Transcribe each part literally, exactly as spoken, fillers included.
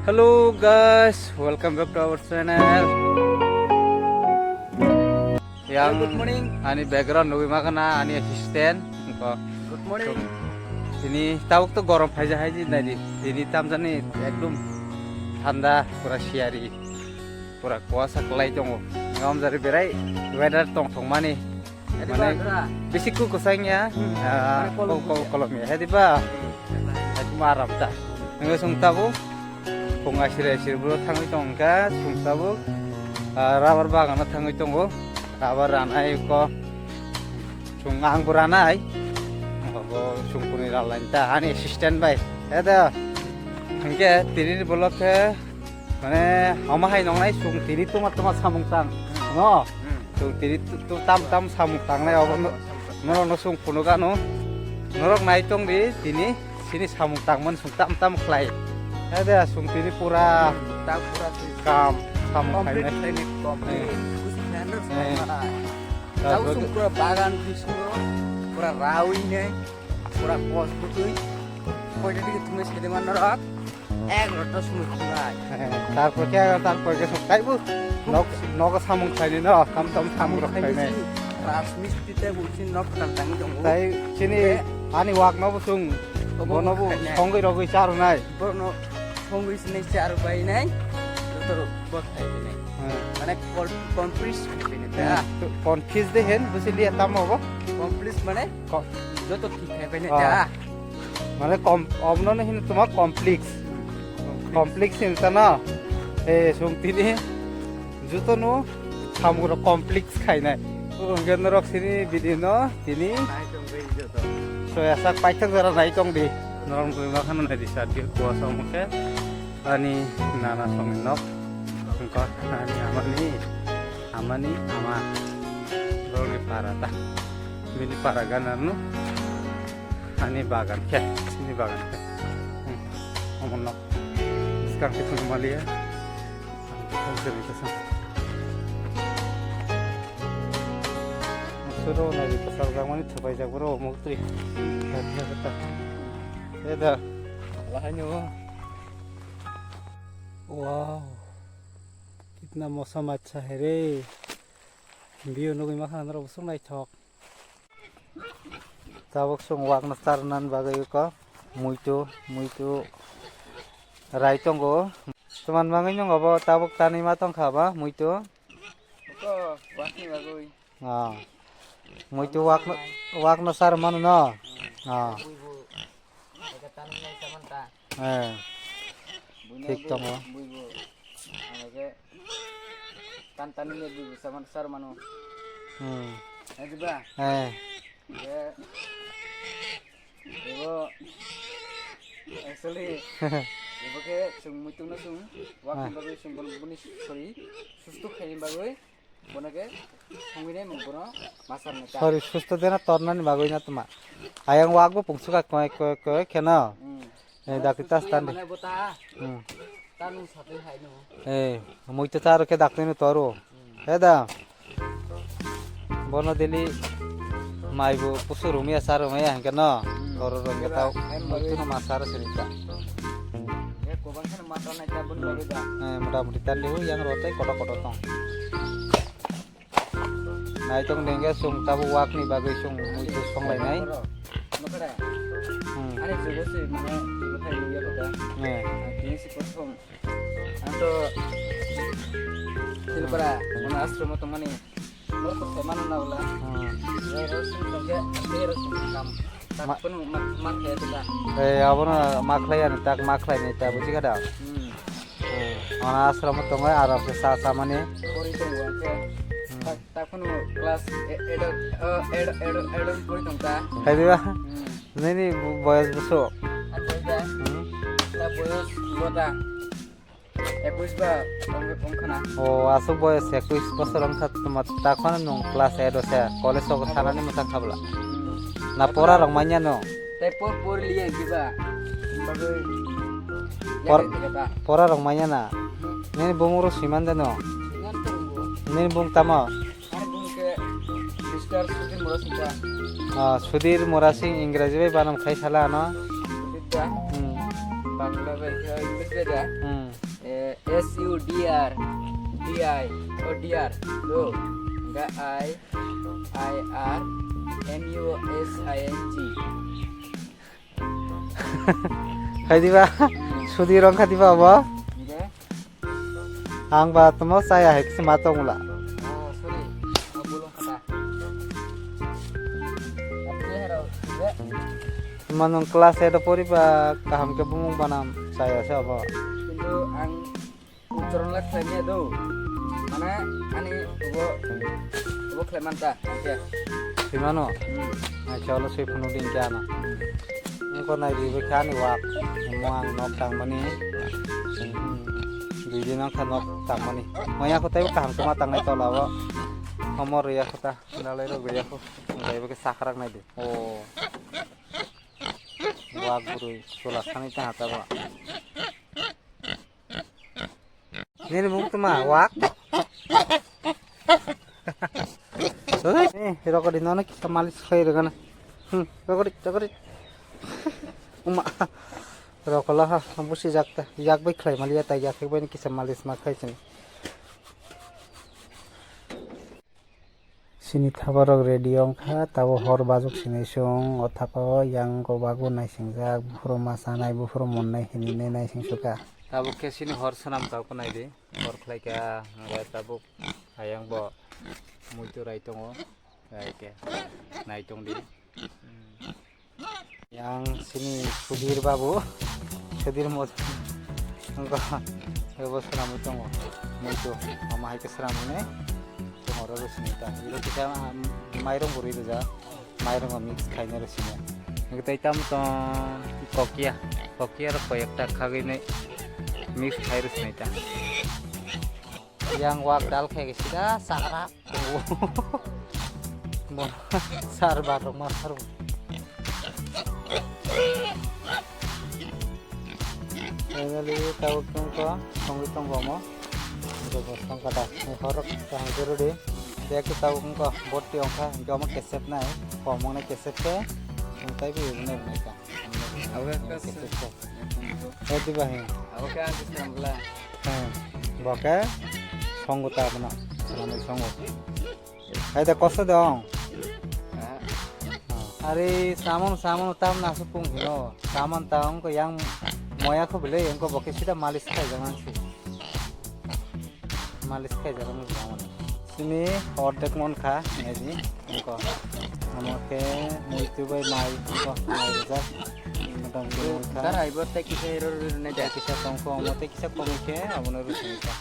Hello guys, welcome back to our channel. Yang good morning. Ani background nugwi makhana ani assistant. Engko good morning. Tini tabuk to gorom phaija haiji naidi. Tini tamjani ekdom thanda pura siyari. Pura kuasa kwlai tongo. Ngam jari berai weather tong thong mani. Mane bisi ku kwsang ya. Hmm. Ah, mane kolom kol-, kol-, kolom ya. Hedi ba? Hmm. Hedi ma aram ta. Nang sung tabu. Pung asir asir bro thangwi tong ka sung tabu. Ah, rubber bagan thangwi tongo. Rubber ranai ko. Sung ang bo ranai. Bo sung kuni ralain ta. Ani assistant bai. Heda. Hingke tini bolok ke. Mane, hama hai nongnai sung tini tuma tuma samung tang, no? Hmm. Sung tini tu, tu tam tam samung tangnai obo no, norok no sung phunuk ano. Norok nai tong di tini sini samung tangmani sung tam tam khlai. Hede sung tini pura tam pura sui kam samung complete khainai. Khlainai, complete. Hmm. Kusi khlainai, eh, samung khlainai. Tabo sung pura bagan bisingo pura rawi nai, pura kos butui. Koita digi thumai sede man norok. Ek rota sumui khunai. Tarpor khe, tarpor khe sok taibo. Nok, nok samung khaini no, tam tam samung rok khaini. Rajmistri tei bo chini nok tal tangi tongo. Tai chini ani wak no bo sung, obo bono bo khainai. Songwi rogwi charwnai. Bono songwi sinai charwbainai. Joto bo khainai. Hmm. Mane kol-, confuse khainai ta. Hmm. Confuse de hen, busi liya tamo bo? Confuse mane? Ko- Joto thik khainai ta. Ah. Mane kom-, omno no hino toma complex. Complex. Complex hino ta na. Eh, sung tini joto no samung rok complex khainai. Hwnkhe norok sini video no tini. Nai tong bai joto. Soya sak paithak jora nai tong di. Norok nugwi ma khana nai di sat di kuasa omo khe. Ani nana songni nok. Wngkha ani amani, amani ama. Borokni para ta. Bini para ganarno. Ani bagan khe, bini bagan khe. Hmm. Omo nok. Bwskang khe thwng maliya. Ang khe thwng kwrwi khe sa. Suro nai kwchak jakmani thwpaijak borok omo twi. Eda. Lahai no. Wow, kitna mosam acha hai re. View nugwi mankha norok bwswk naithok. Tabuk chwng wakno charwna bagwi kok muitu, muitu rai tongo. Chuman bagwi nwng obo tabuk tanwi ma tongkha ba muitu? Oko wakni bagwi. Ah. Muitu wakno, wakno sar mano no? Ah. Buibu. Eka tanwi nai saman ta. Eh. Buino thik bu-, tongo. Buibu. Anaje tan tanwi nai buibu saman sar mano. Hmm. Eh, diba? Eh. Ye. Ebo. Actually, ebo khe chwng muitu no chwng. Ah. Wakni bagwi chwng boni, boni sori. Sustu khaini bagwi. Bono khe songwi nai mung bono masar ni ta. Sorry, susto dena tornani bagwi na tuma. Ayang wak bo pungsuka koi, koi, koi kheno. Hmm. Eh, dakti tas tandi. Mane bota. Hmm. Tanung satwi hai no. Eh, muitu taro khe dakti no toro. Hmm. He da. Bono daily mai bo pusu rumia sa rumia hingke no. Hmm. Toro rong tau. Muitu no masar sini ta. Eh, kobang kheno masar nai ta bun bagwi da. Eh, mota moti tandi hu yang rotai koto koto tong. Naitok dengke chwng tabuk wakni bagwi chwng muitu songlainai. Hmm. Ani jugo se mane jugo thai nungya kota. Eh. Tini se prothom. Ang to Silpara, mane ashram o tongmani. Norok to se mano na wala. Hmm. Ro ro sing tongke, ro sing kam. Tak pun mak mak ya kita. Eh, abono mak khlai ani tak mak khlai ni ta buji kada. Hmm. Mana ashram tongo aram se sa samani. Pori tongo ang khe. Hmm. Tak, tak phano class e-, eight, eh, eight, eight, eight pori tong ta. Hai diba? Hmm. Nini boyos buso. Ang pori ta. Hmm. Ta boyos bota. Ekwis ba ong, ong khana. O, asuk boyos ekwis bosor ong kha tuma ta khana nung class eight o se college o thanani mwchang khabla. Hmm. Na pora rok manya no. Tei por por liya giba. Bagwi. Por-, yaga giba. Pora rok manya na. Hmm. Nini bumung rok siman de no. Siman to rung bo. Nini bung tamo. Ani bung ke Mister Sudhir Murasing ta. Ah, Sudhir Murasing Ingraji bai banam khai sala ano. Sudhir da. Hmm. Bangla bai khe English bai da? Hmm. Eh, S U D R, D I, oh, D R, do. Ga I, I R, M U S I N G. Hai diba? Sudi rong kha diba abo? Hingke? Ang ba tomo chaya hai khe ma tong la. Oh, sorry. Oh, bolong kha da. Ate hero, hingke? Manung class eight o pori ba kaham khe bumung banam chaya se abo. Kintu ang Ucharon le khlai maya do. Mane ani obo, obo khlai man ta, hingke. Simano? Hmm. Acha, olo swi phunu din kya na. Hmm. Wngkha nai di bwkha ani wak. Omo ang nok tangmani. Hmm. Dui din wngkha nok tangmani. Maya kho tei kaham khe ma tangnai tola o. Omo rwya kho ta. Dalai rok rwya kho. Wngkha ebo khe sakrak nai di. Oh. Wak bwrwi chwla sanwi tangha ta bo. Nini mung tuma wak. Eh, rokori nono kisa malis khai rwgana. Hmm, rokori, rokori. Uma. Rokolo ha, busi jak ta. Yak bai khlai maliya ta, yak bai kisa malis ma khai sini. Sini thabarok ready wngkha, tabuk hor bajuk sini chwng o thapa o yang wngkha o bago naisingjak, buphuru ma chanai, buphuru monnai hinwi nai naising sukha. Tabuk khe sini hor swnam tabuk nai di, hor khlai kha, hwnkhe tabuk ayang bo muitu rai tongo, rai khe nai tong di. Yang sini Sudhir babu, Sudhir mod, wngkha, ebo swnamwi tongo, muitu, mama hai khe swnamwi nai, tongo oro sini ta, iro kisa, um, mairung bo rwi rijak, mairung bo mix khaina ro sini, hwnkhe tei tamo tong kokia, kokia ro koi ekta khagwi nai mix khai ro sini ta. Yang wak dal khe sida sakra. Bo sar bar rok ma sar. Finally, tabuk tong ko, songwi tong ko mo. Jobo song kata, ni horok kaham jero di. Dia ke tabuk ko, bot ti ongkha, jomo kesep nai, komong nai kesep ke, taibi nai nai ka. Abo khe kesep ke. Eh, diba he. Abo khe ang kisam bla. He, bo khe songo ta abono. Swnamwi songo. Hai da kosto de ong. Are samon samon tam na su pung hino. Samon ta ong ko yang moya ko bele ong ko bo khe sida malis khai jang si. Malis khai jagwi mujung mano. Sini ordek mon kha, nai di, ongko. Omo khe muitu bai mai, ongko, mai rijak. Motamoti mon kha. Dar hai bo tei kisa iro ro nai da. Kisa tongkho, omo tei kisa komwi khe, abono ro sini kha.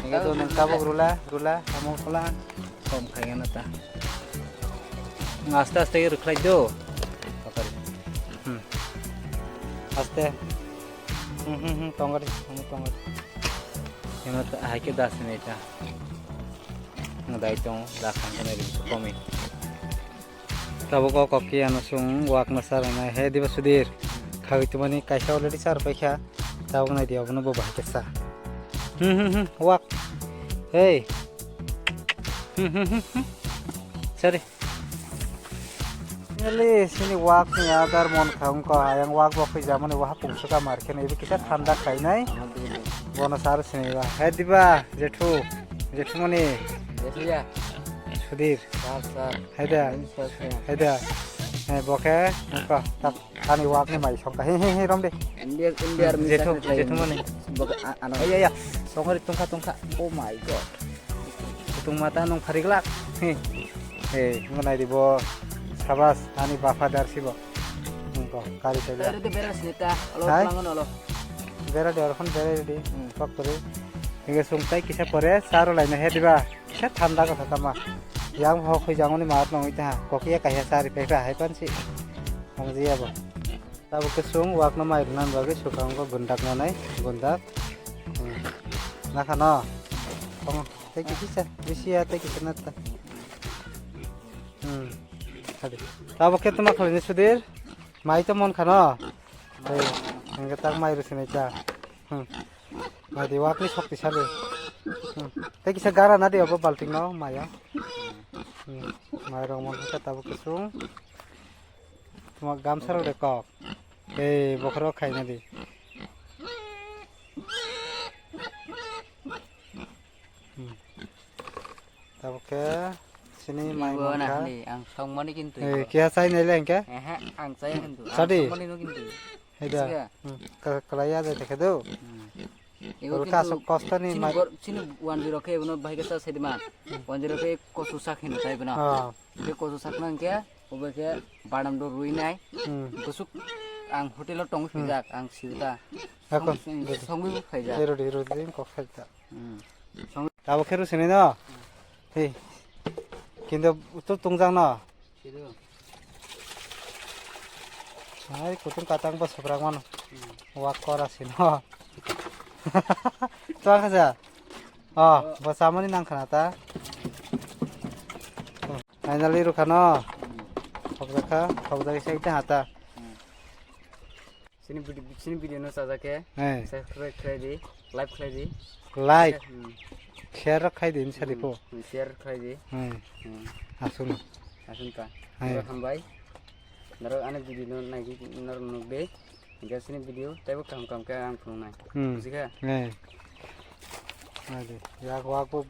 Hingke do nang tabuk rula, rula, omo kula, kom khai gana ta. Aste aste khe rwkhlai do. Pakari. Hmm. Aste. Hmm, hmm, hmm, tongari, hmm, tongari. Eno ta, hai khe da sini ta. Ngadai tong, da khang khe nai ri komi. Tabuk o kok khe ano sung wak na sar nai. He diba Sudhir. Khagwi tumani kaisa already sar paikha. Tabuk nai di obono bo bahai khe sa. Hmm, hmm, hmm, wak. Hey. Hmm, hmm, hmm, hmm. Sorry. Neli sini wak ni adar mon kha wngkha, ayang wak bo khe jamani waha pungsuka mar khe naibi kisa thanda khainai. Bono sar sini ba. He diba, jethu, jethumani. Jethuya. Sudhir. Sar, sar. He da. Sar, sar. He da. He bo khe wngkha. Tak ani wak ni mai songkha. He, he, he, rom de. India, India army. Jethu, jethumani. Bo khe a-, ano. Iya, iya. Songori tungkha, tungkha. Oh my God. Kutung mata nung phari glak. He. He, nung nai di bo. Sabas, ani bafadar si bo. Nung ko, kari kari. Tare de beras neta. Alo hai? Langan alo. Bera de orkhon bera di. Hmm. Kok kori. Hingga sung tai kisa pore, saro lai na he diba. Kisa thanda ko thata ma. Yang ho khoi jangoni mat nong ita ha. Kokia kaya sari pe pe hai pan si. Ang ji abo. Tabuk khe chwng wakno mai rwna bagwi swkang go gundak nanai, gundak. Hmm. Nakha no? Tong, tei kisa, bisi ya, tei kisa na ta. Hmm. Hadi. Tabuk khe tuma khlaini Sudhir? Mai to mon khano? Tei, hingke tak mai rw sinai cha. Hmm. Mai di wakni shokti sali. Hmm. Tei kisa gara na di obo balting no, mayo. Hmm. Mai rok mon khe tabuk khe chwng. Tuma gamsa rok de kok. Ei, bokhorok khaina di. Tabuk khe sini mai Ibo mangkha. Nahani, ang songmani kintu Eh, ibo. Kiya chai nai le hingke? Ehe, ang chaya kintu. Ang Sadi? Songmani no kintu. Heda. Siga. Hmm, ka-, kalai ya de tekhe do. Hmm. Ibo Rukha kintu asok kosto ni sini mai. Gor-, sini one zero khe ibono bahai khe sa sedima. One zero khe kosu sak hino tai ibono. Ah. Khe kosu sak nang khe, obo khe badam do rui nai. Hmm. Gusuk ang hotel o tong Hmm. phaijak, ang sirta. Ako, Song-, dede. Songwi phaijak. Ero de, ero de, kok phaijak. Hmm. Abo khe rw sini no? Hei. Kintu tu tungjak no? Sido. Hai, kutung katang bo subrak mano. Hmm. Wak kora sino. Tuang kha ja? Oh, bo chamani nang khana ta. Finally rw kha no? Hmm. Thokjak kha, thokjak se ekta hata. Hmm. Sini video, sini video no chajak khe, Hai. Subscribe khlai di, like khlai di. Like. Hmm. Share rok khai di, sadi Hmm. pho. Hmm, share khlai di. Hai. Hmm. Aswk no. Aswk ta. Hai. Hambai. Norok ani video no nai di, norok nuk di. Hingke sini video teibo kaham kaham khe ang phunuknai. Hmm. Buji kha? Hai. Hai de. Yak wak bo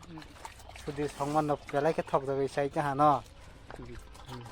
sudi songman no belai khe thokjagwi sai khe hano. Hmm. Hmm.